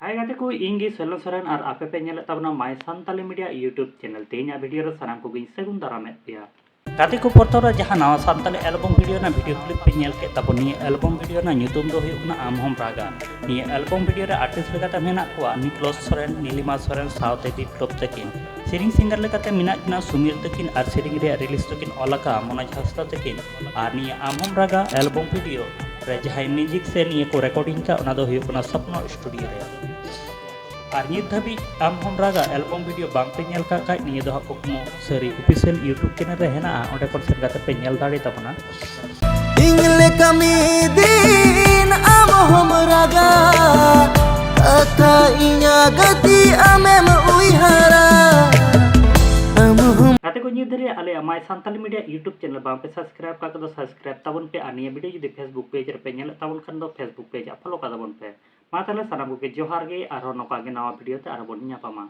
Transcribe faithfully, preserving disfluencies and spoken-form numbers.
ᱦᱟᱭ ᱜᱟᱛᱮ ᱠᱚ, ᱤᱧ ᱜᱮ ᱥᱚᱭᱞᱚᱱ ᱥᱚᱨᱮᱱ ᱟᱨ ᱟᱯᱮ ᱯᱮ ᱧᱮᱞᱮᱫ ᱛᱟᱵᱚᱱᱟ My Santali Media YouTube channel᱾ ᱛᱮᱦᱮᱧᱟᱜ ᱵᱷᱤᱰᱤᱭᱳ ᱨᱮ ᱥᱟᱱᱟᱢ ᱠᱚᱜᱮᱧ ᱥᱟᱹᱜᱩᱱ ᱫᱟᱨᱟᱢᱮᱫ ᱯᱮᱭᱟ᱾ ᱜᱟᱛᱮ ᱠᱚ, ᱯᱨᱚᱛᱷᱚᱢ ᱨᱮ ᱡᱟᱦᱟᱸ ᱱᱟᱣᱟ ᱥᱟᱱᱛᱟᱞᱤ ᱮᱞᱵᱚᱢ ᱵᱷᱤᱰᱤᱭᱳ ᱨᱮᱱᱟᱜ ᱵᱷᱤᱰᱤᱭᱳ ᱠᱞᱤᱯ ᱯᱮ ᱧᱮᱞ ᱠᱮᱫ ᱛᱟᱵᱚᱱ, ᱱᱤᱭᱟᱹ ᱮᱞᱵᱚᱢ ᱵᱷᱤᱰᱤᱭᱳ ᱨᱮᱱᱟᱜ ᱧᱩᱛᱩᱢ ᱫᱚ ᱦᱩᱭᱩᱜ ᱠᱟᱱᱟ ᱟᱢ ᱦᱚᱢ ᱨᱟᱜᱟ᱾ ᱱᱤᱭᱟᱹ ᱮᱞᱵᱚᱢ ᱵᱷᱤᱰᱤᱭᱳ ᱨᱮ ᱟᱨᱴᱤᱥᱴ ᱞᱮᱠᱟᱛᱮ ᱢᱮᱱᱟᱜ ᱠᱚᱣᱟ ᱱᱤᱠᱞᱚᱥ ᱥᱚᱨᱮᱱ, ᱱᱤᱞᱤᱢᱟ ᱥᱚᱨᱮᱱ ᱥᱟᱶᱛᱮ ᱵᱤᱯᱞᱚᱵ ᱛᱟᱹᱠᱤᱱ᱾ ᱥᱮᱨᱮᱧ ᱥᱤᱝᱜᱟᱨ ᱞᱮᱠᱟᱛᱮ ᱢᱮᱱᱟᱜ ᱠᱤᱱᱟ ᱥᱩᱢᱤᱨ ᱛᱟᱹᱠᱤᱱ ᱟᱨ ᱥᱮᱨᱮᱧ ᱨᱮᱭᱟᱜ ᱨᱤᱞᱤᱡᱽ ᱫᱚᱠᱤᱱ ᱚᱞ ᱟᱠᱟᱫᱼᱟ ᱢᱚᱱᱳᱡᱽ ᱦᱟᱸᱥᱫᱟ ᱛᱟᱹᱠᱤᱱ᱾ ᱟᱨ ᱱᱤᱭᱟᱹ ᱟᱢ ᱦᱚᱢ ᱨᱟᱜᱟ ᱮᱞᱵᱚᱢ ᱵᱷᱤᱰᱤᱭᱳ ᱨᱮ ᱡᱟᱦᱟᱸᱭ ᱢᱤᱣᱡᱤᱠ ᱥᱮ ᱱᱤᱭᱟᱹ ᱠᱚ ᱨᱮᱠᱚᱨᱰᱤᱝ ᱠᱟᱜ, ᱚᱱᱟ ᱫᱚ ᱦᱩᱭᱩᱜ ᱠᱟᱱᱟ ᱥᱚᱯᱱᱚ ᱥᱴᱩᱰᱤᱭᱳ ᱨᱮ᱾ ᱟᱨ ᱱᱤᱛ ᱫᱷᱟᱹᱵᱤᱡ ᱟᱢ ᱦᱚᱢ ᱨᱟᱜᱟ ᱮᱞᱵᱚᱢ ᱵᱷᱤᱰᱤᱭᱳ ᱵᱟᱝ ᱯᱮ ᱧᱮᱞ ᱠᱟᱜ ᱠᱷᱟᱡ, ᱱᱤᱭᱟᱹ ᱫᱚ ᱦᱟᱸᱜ ᱠᱩᱠᱢᱩ ᱥᱟᱹᱨᱤ ᱚᱯᱷᱤᱥᱤᱭᱟᱞ YouTube ᱪᱮᱱᱮᱞ ᱨᱮ ᱦᱮᱱᱟᱜᱼᱟ, ᱚᱸᱰᱮ ᱠᱷᱚᱱ ᱥᱮᱱ ᱠᱟᱛᱮ ᱯᱮ ᱧᱮᱞ ᱫᱟᱲᱮ ᱛᱟᱵᱚᱱᱟ᱾ ᱤᱧ ᱞᱮᱠᱟ ᱢᱤᱫ ᱫᱤᱱ ᱟᱢ ᱦᱚᱢ ᱨᱟᱜᱟ, ᱠᱟᱛᱷᱟ ᱤᱧᱟᱹᱜ ᱜᱟᱛᱮ ᱟᱢᱮᱢ ᱩᱭᱦᱟᱹᱨᱟ᱾ ᱟᱢ ᱦᱚᱢ ᱜᱟᱛᱮ ᱠᱚ, ᱱᱤᱛ ᱫᱷᱟᱹᱨᱤᱡ ᱟᱞᱮᱭᱟᱜ My Santali Media YouTube channel ᱵᱟᱝ ᱯᱮ subscribe ᱠᱟᱜ ᱠᱷᱟᱡ ᱫᱚ subscribe ᱛᱟᱵᱚᱱ ᱯᱮ, ᱟᱨ ᱱᱤᱭᱟᱹ ᱵᱷᱤᱰᱤᱭᱳ ᱡᱩᱫᱤ Facebook page ᱨᱮᱯᱮ ᱧᱮᱞᱮᱫ ᱛᱟᱵᱚᱱ ᱠᱷᱟᱱ ᱫᱚ Facebook page ᱟᱜ follow ᱠᱟᱛᱟᱵᱚᱱ ᱯᱮ᱾ ᱢᱟ ᱛᱟᱦᱞᱮ ᱥᱟᱱᱟᱢ ᱠᱚᱜᱮ ᱡᱚᱦᱟᱨ ᱜᱮ, ᱟᱨᱦᱚᱸ ᱱᱚᱝᱠᱟ ᱜᱮ ᱱᱟᱣᱟ ᱵᱷᱤᱰᱤᱭᱳ ᱛᱮ ᱟᱨᱦᱚᱸ ᱵᱚᱱ ᱧᱟᱯᱟᱢᱟ᱾